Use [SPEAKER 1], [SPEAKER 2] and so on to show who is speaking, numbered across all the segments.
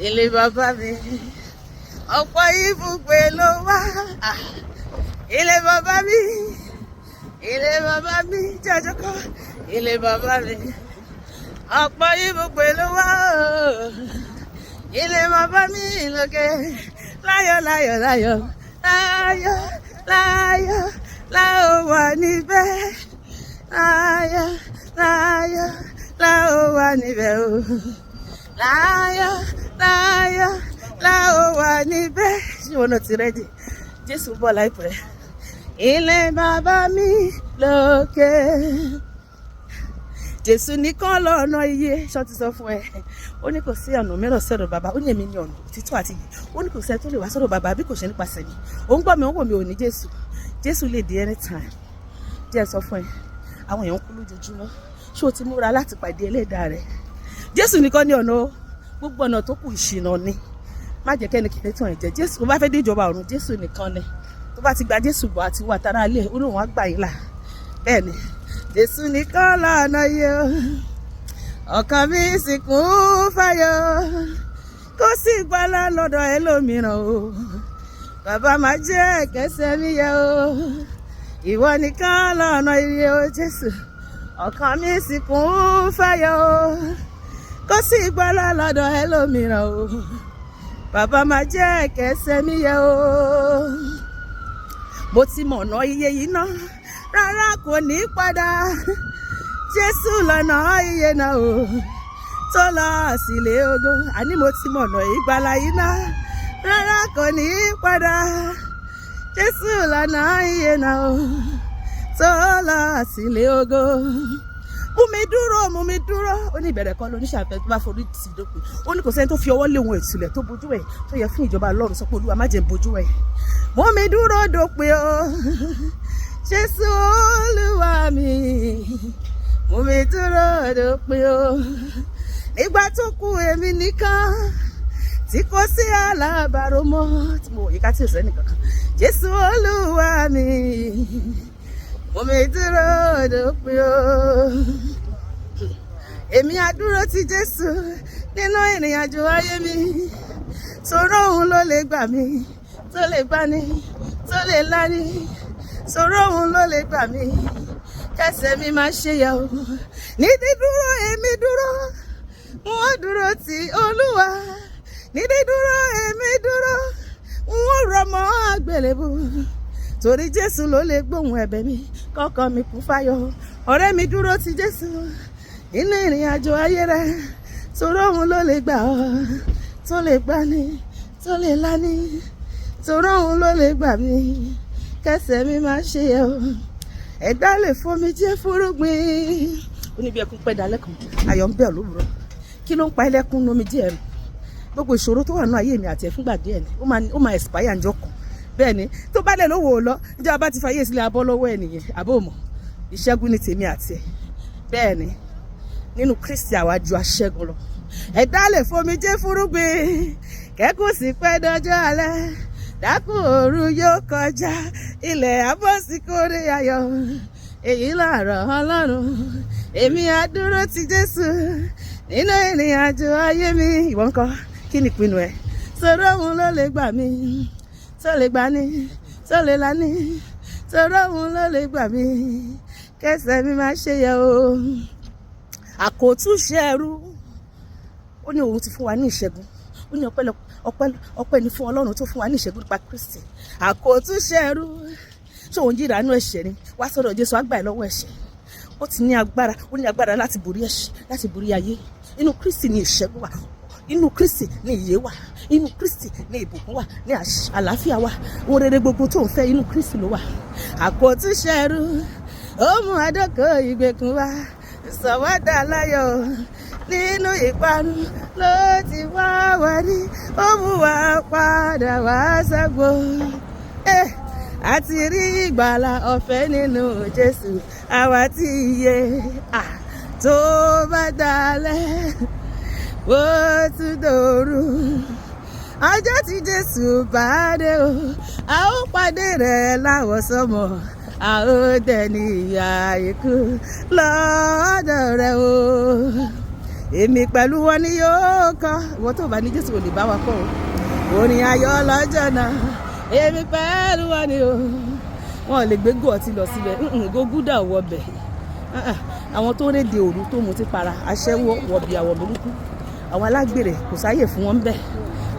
[SPEAKER 1] Ilé bàbá mi, ọ̀pọ̀ ibùgbé ló wà. Ah, ilé bàbá mi, ilé bàbá mi, jọjọ kọ́. Ilé bàbá mi, ọ̀pọ̀ ibùgbé ló wà. Ilé bàbá mi lókè. Láyọ̀, láyọ̀, láyọ̀, láyọ̀, láyọ̀, láò wà níbẹ̀. Láyọ̀, láyọ̀, láò wà níbẹ̀ o. Láyọ̀, láyọ̀, láò wà níbẹ̀. Ṣé ìwọ náà ti ready? Jésù ń bọ̀ láìpẹ́. Ilé bàbá mi lókè. Jésù nìkan lọ́nà iye. Ṣọ́ ti sọ fún ẹ? Ó ní kò sí ọ̀nà mìíràn sọ̀rọ̀ bàbá. Ó ní èmi ní ọ̀nà òtítọ́ àti ìyè. Ó ní kò sẹ́ni tó lè wá sọ̀rọ̀ bàbá bí kò ṣe nípasẹ̀ mi. Ó ń gbọ́ mi, ó ń wò mí, ò ní Jésù. Jésù lè dé anytime. Jẹ́ sọ fún ẹ, àwọn èèyàn ń kú lójoojúmọ́. Ṣé o ti múra láti pàdé ẹlẹ́dàá rẹ? Jésù nìkan ní ọ̀nà o. Gbogbo ọ̀nà tó kù, ìṣìnà ni. Má jẹ́ kẹ́nikẹ́ni tàn ẹ́ jẹ. Jésù tó bá fẹ́ dé ìjọba ọ̀run, Jésù nìkan ni. Tó bá ti gba Jésù bọ̀ àti wà tára ilé, ó lóun á gbà yín là. Bẹ́ẹ̀ ni, Jésù nìkan lọ́nà yìí o. Ọkàn mi sì kún fáyọ̀, kó sì gbọ́lá lọ́dọ̀ ẹlòmíràn o. Bàbá, máa jẹ́ kẹsẹ̀ mi yẹ o. Ìwọ nìkan lọ́nà iye o, Jésù. Ọkàn mi sì kún fáyọ̀ o, kó sì gbọ́lá lọ́dọ̀ ẹlòmíràn o. Bàbá, máa jẹ́ kẹsẹ̀ mi yẹ o. Mo ti mọ̀nà iye yìí ná, rárá kò ní padà. Jésù lọ́nà iye náà o, tó lọ sílé ògo. Àní mo ti mọ̀nà ìgbàlà yìí ná, rárá kò ní padà. Jésù lọ́nà iye náà o, tó lọ sílé ògo. Mú mi dúró, mú mi dúró. Ó ní ìbẹ̀rẹ̀ kan lóníṣàfẹ́ tó bá forí tì dópin. Ó ní kò sẹ́ni tó fi ọwọ́ lé ohun ìtìlẹ̀ tó bojú ẹ̀ tó yẹ fún ìjọba Ọlọ́run. Sọ pé, "Olúwa, má jẹ́ n bojú ẹ̀." Mú mi dúró dópin o, Jésù Olúwa mi, mú mi dúró dópin o. Nígbà tó kù èmi nìkan, tí kò sí alábàárò mọ́, tí mo wò yíká tí ò sẹ́ni kankan, Jésù Olúwa mi, mú mi dúró dópin o. Èmi á dúró ti Jésù nínú ìrìn àjò ayé mi, sọ̀rọ̀ òun ló lè gbà mí, tó lè bá ní, tó lè lání. Sọ̀rọ̀ òun ló lè gbà mí, kẹsẹ̀ mi máa ṣe yẹ o. Ní dídúró èmi dúró, wọ́n dúró ti Olúwa. Ní dídúró èmi dúró, wọ́n rọ̀ mọ́ àgbélébù, torí Jésù ló lè gbóhùn ẹ̀bẹ̀ mi, kọ́kọ́ mi kún fáyọ̀. Ọ̀rẹ́ mi, dúró ti Jésù nínú ìrìn àjò ayé rẹ, torí òun ló lè gbà ọ́, tó lè gbà ní, tó lè lání. Torí òun ló lè gbà mí, kẹsẹ̀ mi máa ṣe yẹ o. Ẹ̀dá lè fomi jẹ́ fúrúgbìn. Ó ní bí ẹkún pẹ́ dalẹ́ kan, ayọ̀ ń bẹ̀ lówùrọ̀. Kí ló ń pa ẹlẹ́kún nomi díẹ̀ rẹ̀? Gbogbo ìṣòro tó wà nínú ayé mi àti ẹ̀, fúngbà díẹ̀ ni. Ó máa expire ǹjọ́ kan. Bẹ́ẹ̀ ni, tó bá lẹ̀ lówó lọ, níjọba bá ti fàyè sílẹ̀, abọ́ lọ́wọ́ ẹ̀ nìyẹn. Àbó mọ̀, ìṣẹ́gun ní tèmi àti ẹ̀. Bẹ́ẹ̀ ni, nínú Kristi àwa ju aṣẹ́gun lọ. Ẹ̀dá lè fomi jẹ́ fúrúgbìn, kẹ́kùn sí pẹ́ dọjọ́ alẹ́. Dákun, òru yóò kọjá, ilẹ̀ abọ́síkórè ayọ̀. Èyí làrọ̀ Ọlọ́run. Èmi á dúró ti Jésù nínú ìrìn àjò ayé mi. Ìwọ ńkọ́? Kí ni ìpinnu ẹ? Sọ̀rọ̀ òun ló lè gbà mí, tó lè gbà ní, tó lè lání. Sọ̀rọ̀ òun ló lè gbà mí, kẹsẹ̀ mi máa ṣe yẹ o. Àkótúnṣe ẹrú. Ó ní òun ti fún wa ní ìṣẹ́gun. Ó ní ọpẹ́, ọpẹ́, ọpẹ́ ni fún Ọlọ́run tó fún wa ní ìṣẹ́gun nípa Kristi. Àkótúnṣe ẹrú. Ṣé òun jìrà nínú ẹ̀ṣẹ̀ ni? Wá sọ́dọ̀ Jésù, á gbà ẹ́ lọ́wọ́ ẹ̀ṣẹ̀. Ó ti ní agbára, ó ní agbára láti borí ẹ̀ṣẹ̀, láti borí ayé. Inú Kristi ni ìṣẹ́gun wà, inú Kristi ni ìyè wà, inú Kristi ni ìbùkún wà, ní àlàáfíà wà. Ohun rere gbogbo tó ń fẹ́, inú Kristi ló wà. Àkótúnṣe ẹrú, ó mú àdókò ìgbèkùn wá, sọ̀wádà láyọ̀. Nínú ìparun ló ti wá wá ní, ó mú wa padà wá ságbó. Àti rí ìgbàlà ọ̀fẹ́ nínú Jésù, àwa tí iye tó bá dalẹ̀, ó tún dòru. Ọjọ́ tí Jésù bá dé o, a ó pàdé rẹ̀ láwọ̀ sọ́mọ̀, a ó dẹni ìyá ikú lọ́dọ̀ rẹ̀ o. Èmi pẹ̀lú wọn ni yóò kọ. Ìwọ tó bá ní Jésù kò lè bá wa kọ o. Orin ayọ̀ lọ́jọ́ náà, èmi pẹ̀lú wọn ni o. Wọn ò lè gbé gò ọtí lọ síbẹ̀, gò gúdà wọ bẹ̀. Àwọn tó réde òru, tó mutí para, aṣẹ́wó, wọ̀bì, àwọ̀ burúkú, àwọn alágbèrè, kò sáyè fún wọn bẹ́ẹ̀.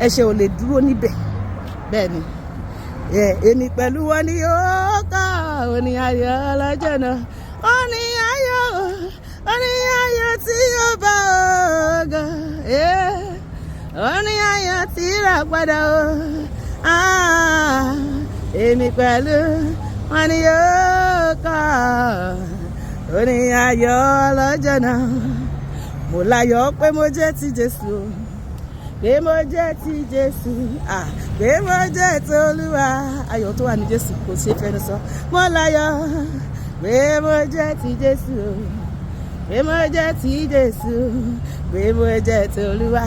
[SPEAKER 1] Ẹ̀ṣẹ̀ ò lè dúró níbẹ̀. Bẹ́ẹ̀ ni, èmi pẹ̀lú wọn ni yóò kọ orin ayọ̀ lọ́jọ́ náà. Orin ayọ̀, orin ayọ̀ tí yóò bá ògo, orin ayọ̀ tí rà padà o. Èmi pẹ̀lú wọn ni yóò kọ orin ayọ̀ lọ́jọ́ náà. Mo láyọ̀ pé mo jẹ́ ti Jésù, pé mo jẹ́ ti Jésù, pé mo jẹ́ tOlúwa. Ayọ̀ tó wà ní Jésù kò ṣeé fẹnu sọ. Mo láyọ̀ pé mo jẹ́ ti Jésù, pé mo jẹ́ ti Jésù, pé mo jẹ́ tOlúwa.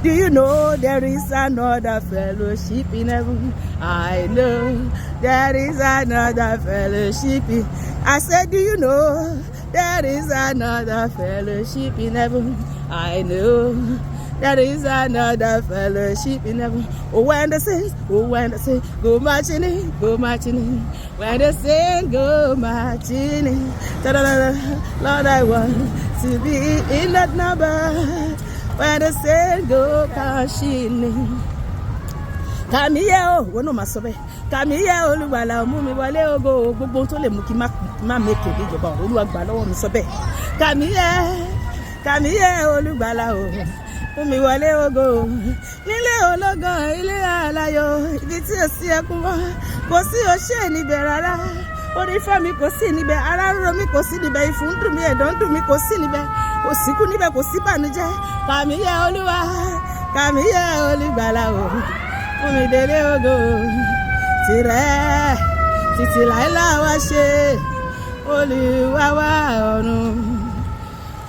[SPEAKER 1] Do you know there is another fellowship in heaven? I know there is another fellowship in. I said, do you know there is another fellowship in heaven? I know there is another fellowship in heaven. Oh, when the saints, oh, when the saints go marching in, go marching in. When the saints go marching in. Ta-da-da-da. Lord, I want to be in that number. When the saints go marching in. Kàmí yẹ o, wọn náà máa sọ bẹ́ẹ̀. Kàmí yẹ, Olùgbàlà, mú mi wọlé ògo. Gbogbo ohun tó lè mú kí má mèkè dé ìjọba ọ̀run, Olúwa gbà lọ́wọ́ mi, sọ bẹ́ẹ̀. Kàmí yẹ, kàmí yẹ, Olùgbàlà o, mú mi wọlé ògo. Nílé ológo, ilé aláyọ̀, ibi tí ò sí ẹkún mọ́, kò sí òṣè níbẹ̀ rárá. Orí fọ́ mi, kò sí níbẹ̀. Ara ń ro mi, kò sí níbẹ̀. Ìfun ń dùn mí, ẹ̀dọ̀ ń dùn mí, kò sí níbẹ̀. Kò síkú níbẹ̀, kò sí bànújẹ́. Kàmí yẹ, Olúwa, kàmí yẹ, Olùgbàlà o, fún mi délé ògo. Tirẹ̀ títí láìláà wá ṣe, Olúwa wá ọ̀run.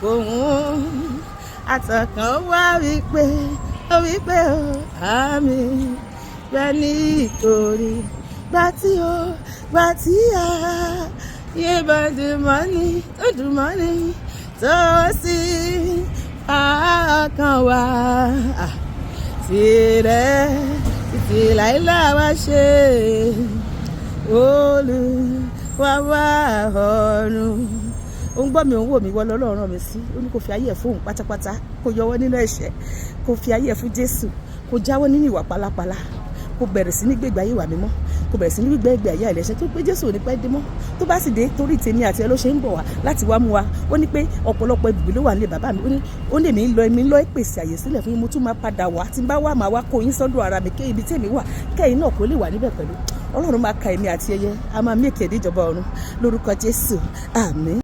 [SPEAKER 1] Òun àtọkàn wá wípé, ó wípé ó àmín bẹ́ẹ̀, nítorí gbàtí ó gbàtí a yé bá dùn mọ́ni, tó dùn mọ́ni, tó sì ọkàn wá, tirẹ̀ títí láìláà wá ṣe, Olúwa wá ọ̀run. Ó ń gbọ́ mi, òun wò mí, wọ́n lọ́lọ́run rán mi sí. Ó ní kó fi ayé ẹ̀ fóun pátápátá, kó yọwọ́ nínú ẹ̀ṣẹ̀, kó fi ayé ẹ̀ fún Jésù, kó jáwọ́ nínú ìwà pálapàla, kó bẹ̀rẹ̀ sí ní gbégbé ayé ìwà mímọ́, kó bẹ̀rẹ̀ sí ní gbégbé ìgbé ayé àìlẹ́ṣẹ̀, tó pé Jésù ò ní pẹ́ dé mọ́. Tó bá sì dé, torí tèmi àti ẹ ló ṣe ń bọ̀ wá láti wá mú wa. Ó ní pé ọ̀pọ̀lọpọ̀ ibùgbé ló wà nílé bàbá mi. Ó ní èmi ń lọ, èmi ń lọ ìpèsè àyè sílẹ̀ fún yín. Mo tún máa padà wá. Tí n bá wà, máa wá kó yín sọ́dọ̀ ara mi, ké ibi tí èmi wà, kẹ́yìn náà kó lè wà níbẹ̀ pẹ̀lú. Ọlọ́run máa ka èmi àti ẹyẹ, a máa mí èkè ìjọba ọ̀run lórúkọ Jésù. Àmín.